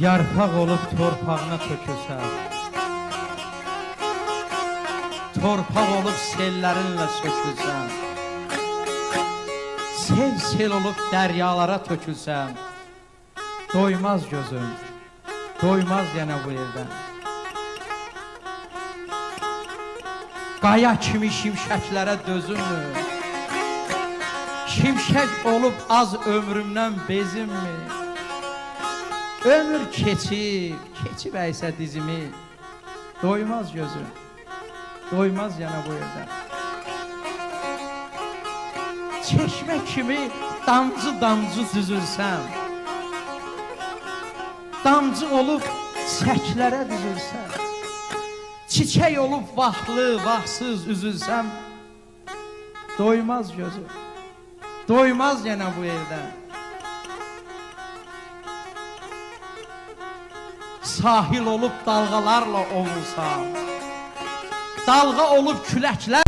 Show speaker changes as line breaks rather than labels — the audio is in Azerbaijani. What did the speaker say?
Yarpaq olub torpağına tökülsəm, torpaq olub sellərinlə sökülsəm, sel-sel olub dəryalara tökülsəm, doymaz gözüm, doymaz yenə bu evdən. Qaya kimi şimşəklərə dözümmü? Şimşək olub az ömrümdən bezimmi? Ömür keçib, keçib əysə dizimi, doymaz gözüm, doymaz yenə bu evdən. Çeşmə kimi damcı-damcı düzülsəm, damcı olub səklərə düzülsəm, çiçək olub vaxtlı, vaxtsız üzülsəm, doymaz gözüm, doymaz yenə bu evdən. Sahil olub dalğalarla ovulsam, dalğa olub küləklərlə